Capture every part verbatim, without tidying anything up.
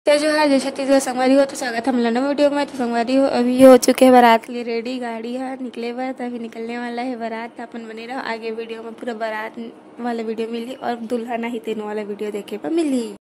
जय जोहार, जय छत्तीसगढ़ संगवारी हो। तो स्वागत है हमला नवा वीडियो में। तो संगवारी हो, अभी हो चुके हैं बारात के लिए रेडी, गाड़ी है निकले बर, तो अभी निकलने वाला है बारात। तो अपन बने रहो आगे वीडियो में, पूरा बारात वाला वीडियो मिली और दुल्हन आही तेन वाला वीडियो देखे पर मिली।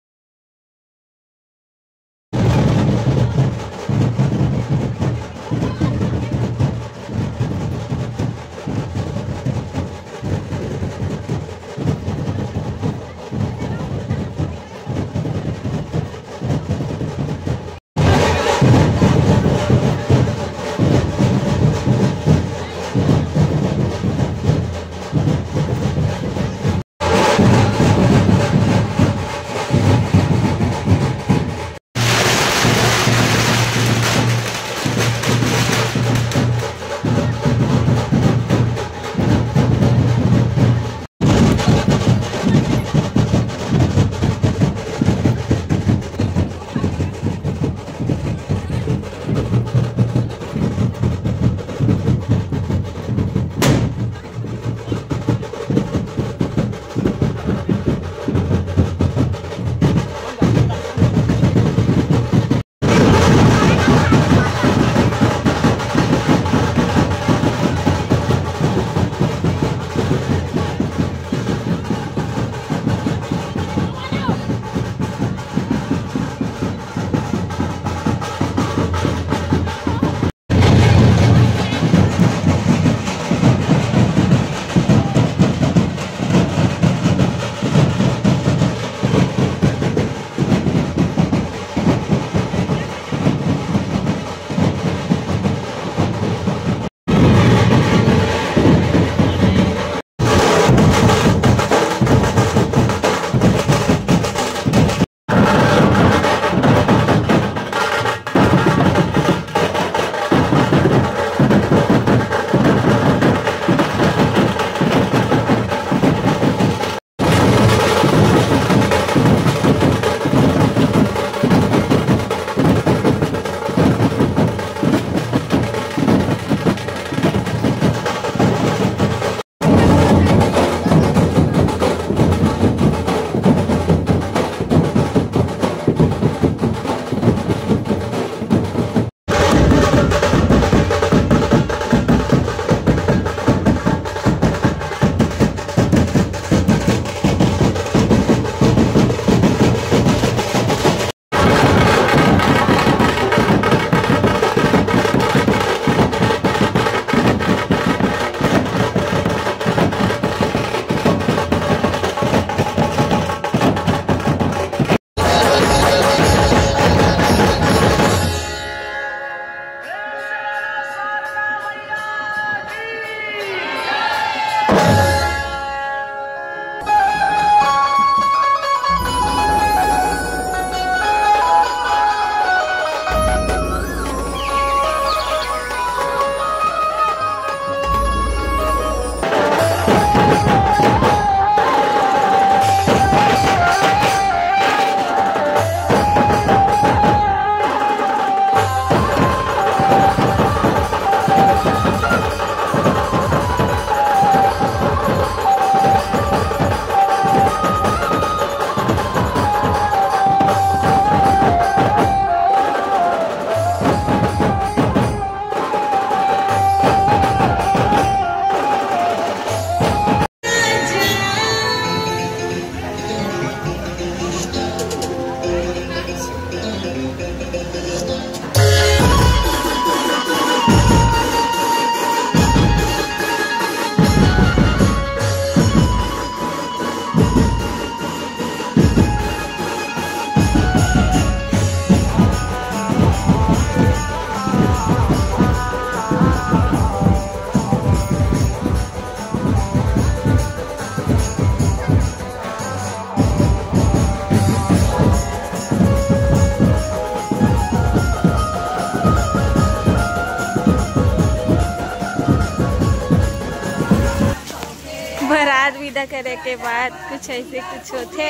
बारात विदा करे के बाद कुछ ऐसे कुछ होथे,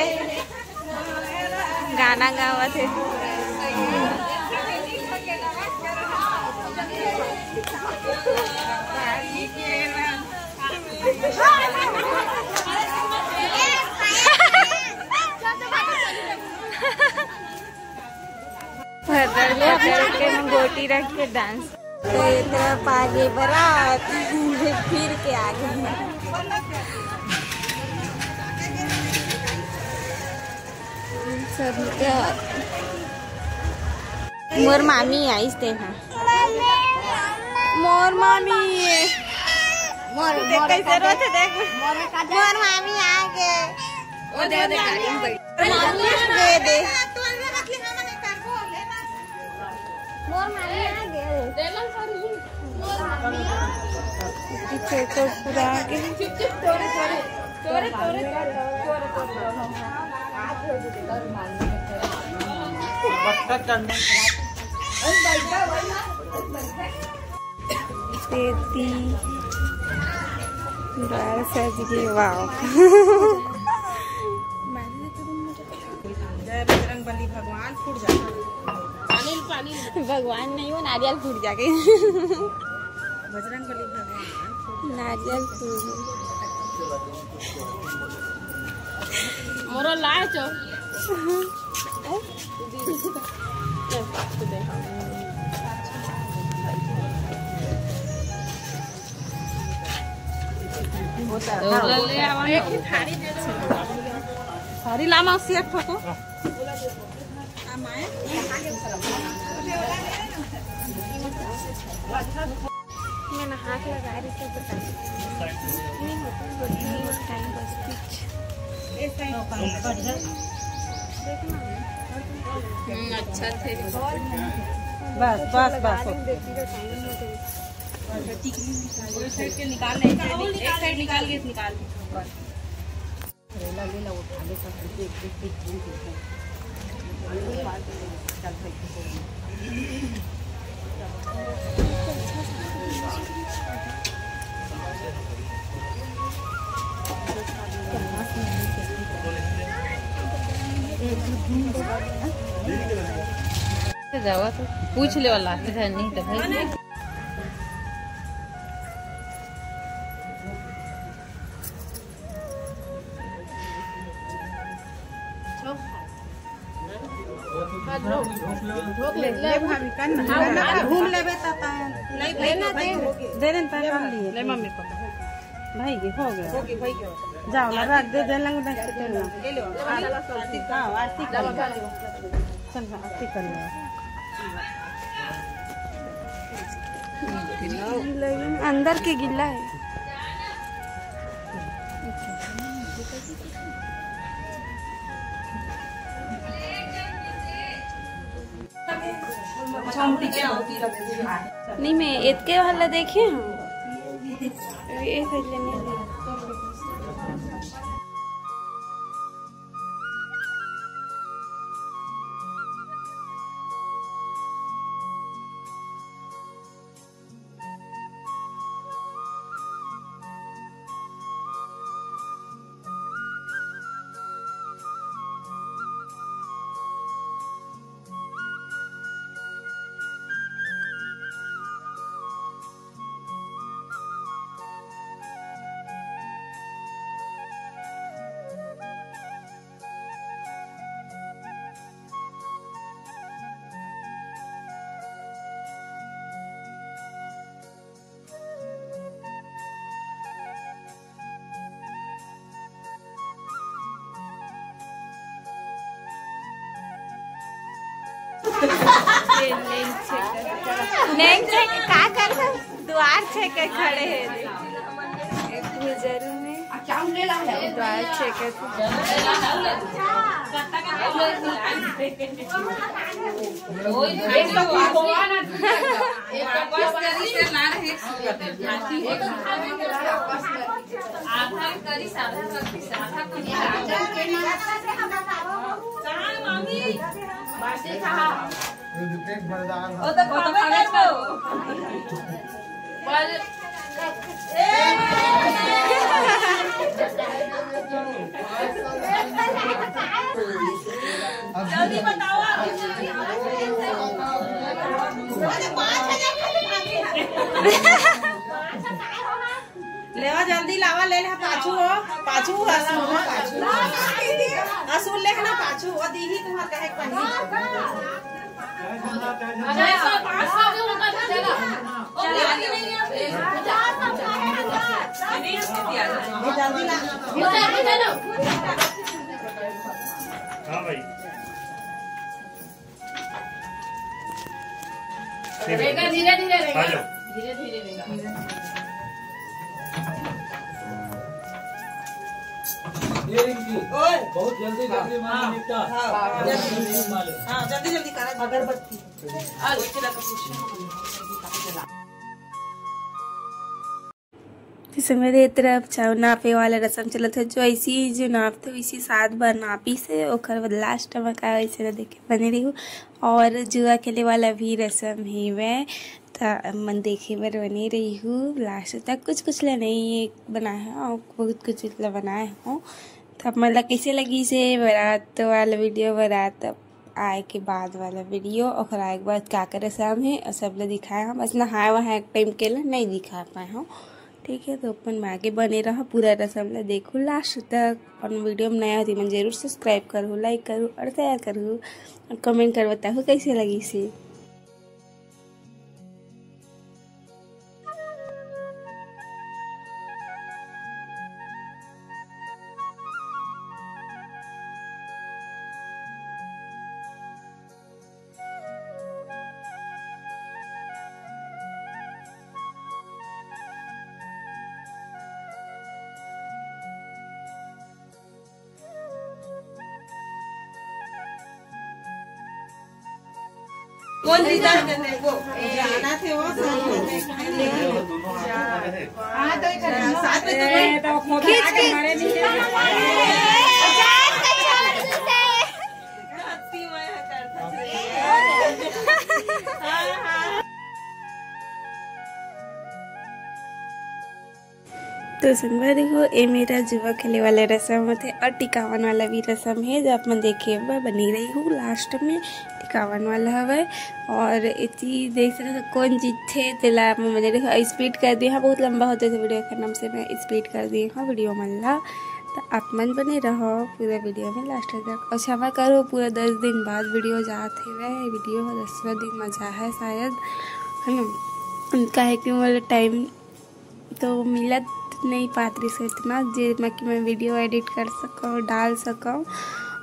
गाना गावत हे। फरल पकड़ के गोटी रख के डांस। तो ये तरफ आगे बरात, फिर के आगे। सब क्या? मोर मामी आइस ते हा। मोर मामी। मोर, मोर कैसे रोते देख। मोर मामी आगे। ओ दे दे गाड़ी में बैठ। दे दे। मोर मामी आगे। पीछे तो पूरा आगे। तेती बार सज गई, वाओ। जय बजरंग बली भगवान, फूट जा। भगवान नहीं हो, नारियल फूट जाके। बजरंग बली भगवान। नारियल फूट। मोरो लाए चो। सारी लामा सेठ हो तो। मैं नहा के लगा रही थी, पता नहीं। नहीं होता, नहीं होता, टाइम बस कुछ। देखना। हम्म, अच्छा थे। बस, बस, बस। देखती तो टाइम हो गई। एक साइड के निकाल, एक साइड निकाल के निकाल। करेला ले ला, उठा ले सब, एक, एक, एक, एक, एक। चल, चल, चल। जावा तो पूछ ले वाला, इधर नहीं तो भाई। ले, ले भाभी, कर ना। हाँ, हाँ, घूम लेबे त, त नहीं, दे ना, दे। दे दे, त कर लिए। ले मम्मी को। भाई, ये हो गया। हो गया, हो गया। जाओ ना, रख दे, दे लंग, दे, दे ना। ले लो। आरती, हाँ, आरती कर लो। चल, हाँ, आरती कर लो। अंदर के गिल्ला है। नहीं, मैं एतके वाला देखे हूँ। ये खरीद लेने। नेंग छेक का कर, दुआर छेक के खड़े हैं। जरूर में दुआर छेक के। जल्दी बताओ आप। लेवा, जल्दी लावा, ले ले, पाछू हो, पाछू हो, असुल हो, पाछू। असुल लेख ना पाछू, वो दीदी तुम्हार कहे के बनी। अच्छा, इसका पाँच सौ भी उनका चला। ओके, आगे नहीं है। हाँ भाई। रहेगा, धीरे धीरे रहेगा। आ जाओ। धीरे धीरे रहेगा। ये रिंकी, ओए। बहुत जल्दी, जल्दी माल निपटा। हाँ, हाँ, जल्दी। जल्दी माल। हाँ, जल्दी, जल्दी करा। अगरबत्ती। आज तो मेरे तरफ चाउ नापे वाला रसम चलत हे, जो ऐसी जो नापथे वैसी सात बार नापिस हे, ओकर बाद लास्ट में का वैसे देखे बने रही हूँ। और जुआ खेले वाला भी रसम हे वै, त मन देखे बर बने रही हूँ लास्ट तक। कुछ कुछ ला नहीं बनाए हूँ और बहुत कुछ ला बनाए हूँ। त आप मन ला कैसे लगिस हे बारात वाला वीडियो, बारात आए के बाद वाला वीडियो, ओकर आए के बाद का का रसम हे, अउ सब ला दिखाए हूँ। बस नहाए वहाए के टाइम के ला नहीं दिखा पाए हूँ, ठीक है। तो अपन में आगे बने रहा, पूरा रसम ला देखो लास्ट तक। और वीडियो में नया हो तो मन जरूर सब्सक्राइब करू, लाइक करू और शेयर करू और कमेंट कर बताहू कैसे लगिस हे। कौन जीता? वो जाना थे वो सब। हाँ, तो इधर साथ में तो खींच के। तो संगवारी हो, ए मेरा जुआ खेले वाला रसम होथे और टिकावन वाला भी रसम हे, जो आप मन देखे बर बनी रही हूँ लास्ट में। टिकावन वाला हवय और एती देख सकत हो, कौन जीतथे तेला आप मन बने रही। स्पीड कर दिए हव, बहुत लंबा होते थे वीडियो के नाम से मैं स्पीड कर दिए हव वीडियो मन ला। तो आप मन बने रहो पूरा वीडियो में लास्ट तक। और क्षमा करो, पूरा दस दिन बाद वीडियो जात हेवय, वीडियो ह दसवां दिन मजा है शायद, है ना। काहे कि मोला टाइम तो मिलत नहीं पात रहिस इतना, जेमा कि मैं वीडियो एडिट कर सकूँ, डाल सकूँ,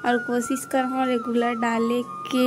और कोशिश करहूँ रेगुलर डाले के।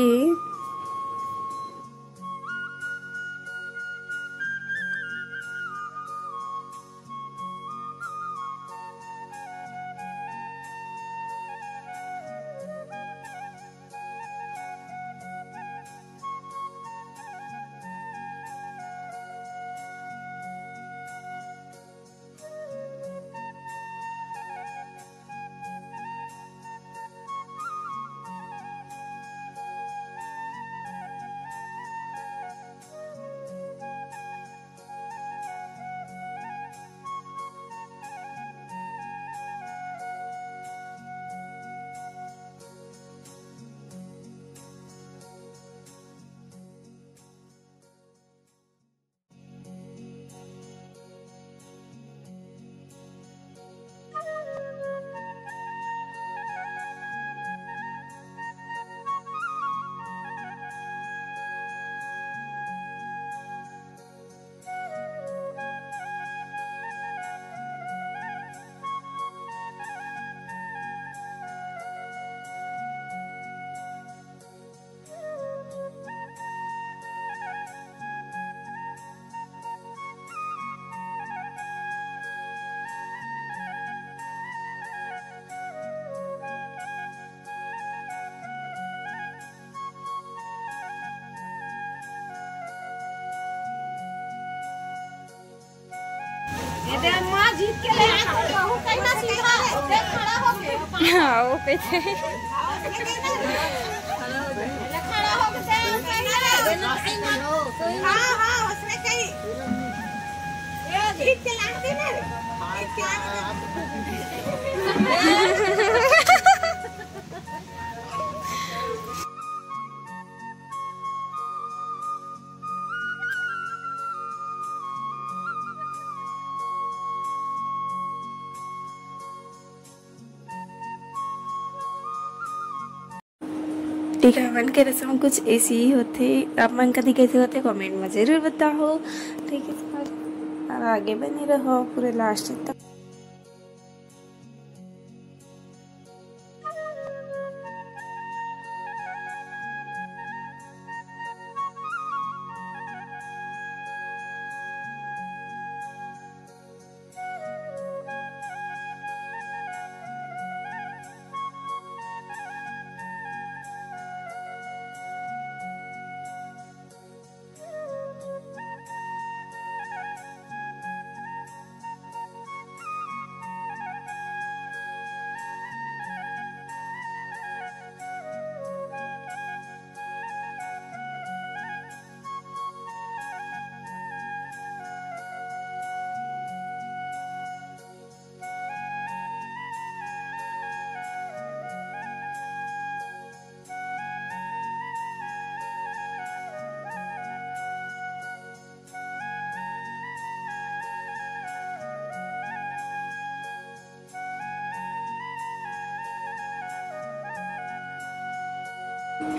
ये दे माँ जीत के ले आ, कहूँ कहीं ना सीधा, देख खड़ा होके। हाँ, वो पे थे। खड़ा होके दे, हाँ, हाँ, उसने कही। ये जीत के लाते ना रे, जीत के लाते ना। ठीक है, मन के रसम कुछ ऐसी ही होथे। आप मन कति कैसे होथे, कमेंट में जरूर बताओ। ठीक है, और आगे बने रहो पूरे लास्ट तक।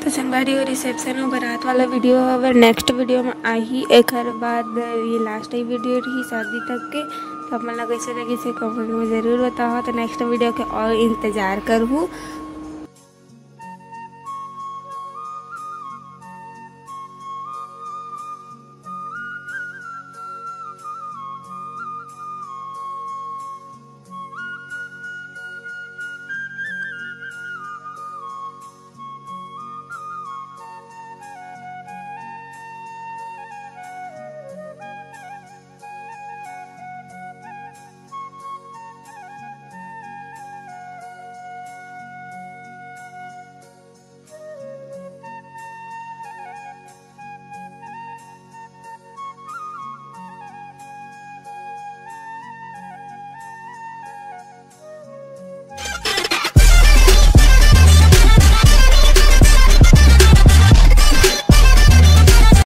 तो संगवारी हो, रिसेप्शन अउ बारात वाला वीडियो हवे, नेक्स्ट वीडियो में आही। एकर बाद ये लास्ट ही वीडियो रही शादी तक के। तो आप मन ला कैसे लगिस हे कमेंट में जरूर बताओ। तो नेक्स्ट वीडियो के और इंतजार करहू।